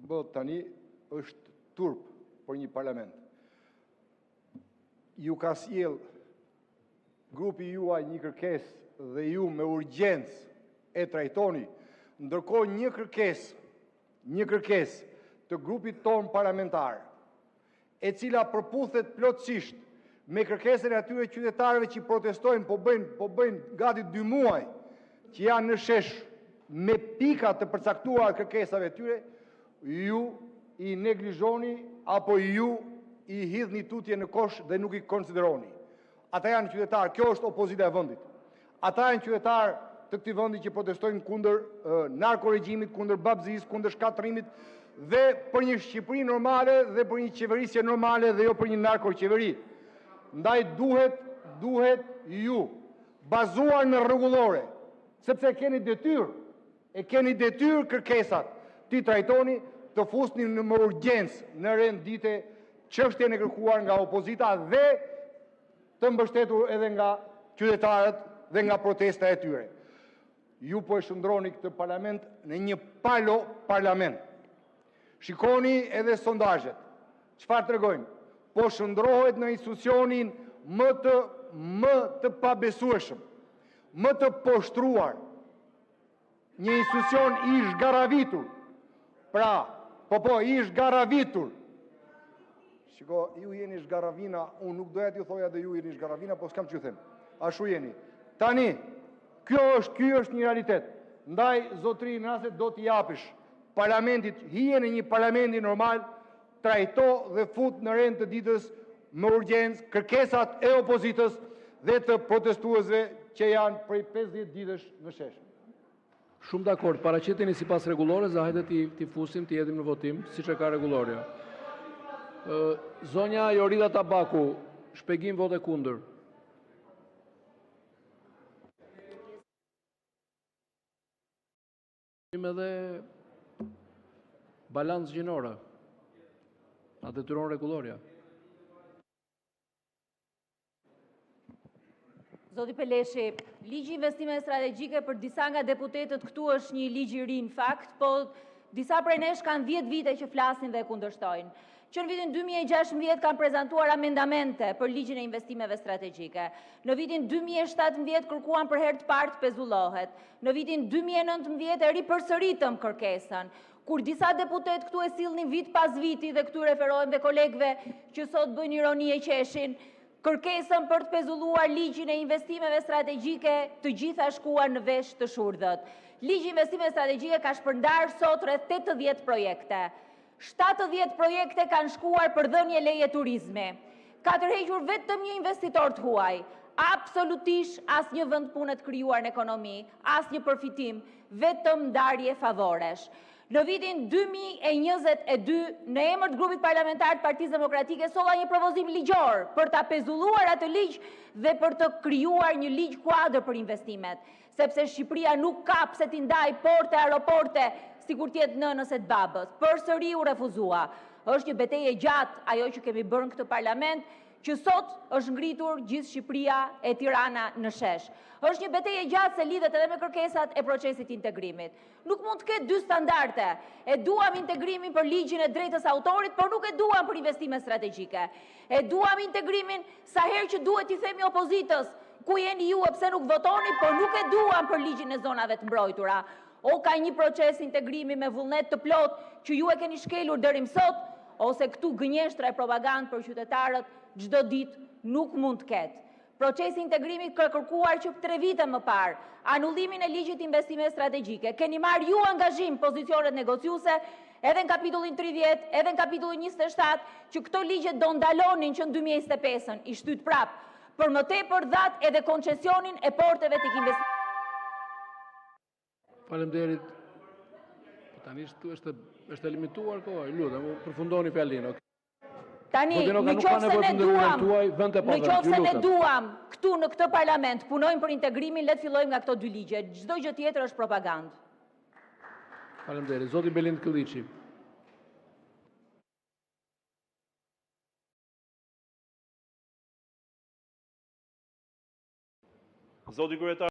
bëtë tani është turp për një Parlament. Ju ka sjellë grupi juaj një kërkesë dhe ju me urgjencë e trajtoni, ndërkohë një kërkesë, një kërkesë të grupit tonë parlamentar, e cila përputhet plotësisht me kërkesën e atyre qytetarëve që protestojnë, po bëjnë po bëjnë gati 2 muaj që janë në shesh me pika të përcaktuara të kërkesave të tyre, ju i neglizhoni apo ju i hidhni tutje në kosh dhe nuk i konsideroni. Ata janë qytetarë, kjo është opozita e vendit. Ata janë qytetarë të këtij vendi që protestojnë kundër narkoregjimit, kundër babëzisë, kundër shkatërrimit dhe për një Shqipëri normale dhe për një qeverisje normale dhe jo për një narkoqeveri. Ndaj duhet duhet ju, bazuar në rregullore, sepse e keni detyrë, e keni detyrë kërkesat t'i trajtoni, të fusni në me urgjencë në rend dite çështjen e kërkuar nga opozita dhe të mbështetur edhe nga qytetarët dhe nga protesta e tyre. Ju po e shndërroni këtë Parlament në një palo parlament. Shikoni edhe sondazhet. Çfarë tregojnë? Po shndërrohet në institucionin më të më të pabesueshëm, më të poshtruar, një institucion i zhgarravitur. Pra, po po, i zhgarravitur. Shiko, ju jeni zhgarravina, unë nuk doja t'ju thoja dhe ju jeni zhgarravina, po s'kam ç'ju them. Ashtu jeni. Tani, kjo është, ky është një realitet. Ndaj, zotëri, në rast se do t'i japësh parlamentit hijen e një parlamenti normal, trajto dhe fut në rend të ditës me urgjencë kërkesat e opozitës dhe të protestuesve që janë prej 50 ditësh në shesh. Shumë dakord, paraqiteni sipas rregullores dhe hajde t'i t'i fusim, t'i hedhim në votim, siç e ka rregullorja. Ë zonja Jorida Tabaku, shpjegim vote kundër. Edhe balancë gjinore. Na detyron rregullorja. Zoti Peleshi, ligji i investimeve strategjike për disa nga deputetët këtu është një ligj i ri në fakt, po disa prej nesh kanë 10 vite që flasin dhe e kundërshtojnë. Që në vitin 2016 kam prezantuar amendamente për ligjin e investimeve strategjike. Në vitin 2017 kërkuam për herë të parë të pezullohet. Në vitin 2019 e ripërsëritëm kërkesën. Kur disa deputetë këtu e sillnin vit pas viti dhe këtu referohem dhe kolegëve që sot bëjnë ironi e qeshin, kërkesën për të pezulluar ligjin e investimeve strategjike, të gjitha shkuan në vesh të shurdhët. Ligji i investimeve strategjike ka shpërndarë sot rreth 80 projekte. 70 projekte kanë shkuar për dhënie leje turizmi. Ka tërhequr vetëm një investitor të huaj. Absolutisht asnjë vend pune të krijuar në ekonomi, asnjë përfitim, vetëm ndarje favoresh. Në vitin 2022, në emër të Grupit Parlamentar të Partisë Demokratike, solla një propozim ligjor për ta pezulluar atë ligj dhe për të krijuar një ligj kuadër për investimet, sepse Shqipëria nuk ka pse t'i ndajë porte aeroporte sikur të jetë e nënës e të babës. Përsëri u refuzua. Është një betejë e gjatë ajo që kemi bërë në këtë Parlament, që sot është ngritur gjithë Shqipëria e Tirana në shesh. Është një betejë e gjatë se lidhet edhe me kërkesat e procesit të integrimit. Nuk mund të ketë dy standarde. E duam integrimin për ligjin e drejtës së autorit, por nuk e duam për investime strategjike. E duam integrimin sa herë që duhet t'i themi opozitës, ku jeni ju e pse nuk votoni, por nuk e duam për ligjin e zonave të mbrojtura. O ka një proces integrimi me vullnet të plotë që ju e keni shkelur deri më sot, ose këtu gënjeshtra e propagandë për qytetarët çdo ditë nuk mund të ketë. Procesi i integrimit ka kërkuar që 3 vite më parë anullimin e ligjit të investimeve strategjike. Keni marrë ju angazhim pozicionet negociuese edhe në kapitullin 30, edhe në kapitullin 27, që këto ligje do ndalonin që në 2025-ën, i shtyt prap. Për më tepër dhatë edhe koncesionin e porteve tek investimi. Faleminderit. Po tani është është është e limituar koha, ju lutem, përfundoni fjalinë, okay. Tani, në qoftë se ne duam, në qoftë se ne duam këtu në këtë parlament punojmë për integrimin, le të fillojmë nga këto dy ligje. Çdo gjë tjetër është propagandë. Faleminderit. Zoti Belind Këlliçi. Zoti kryetar.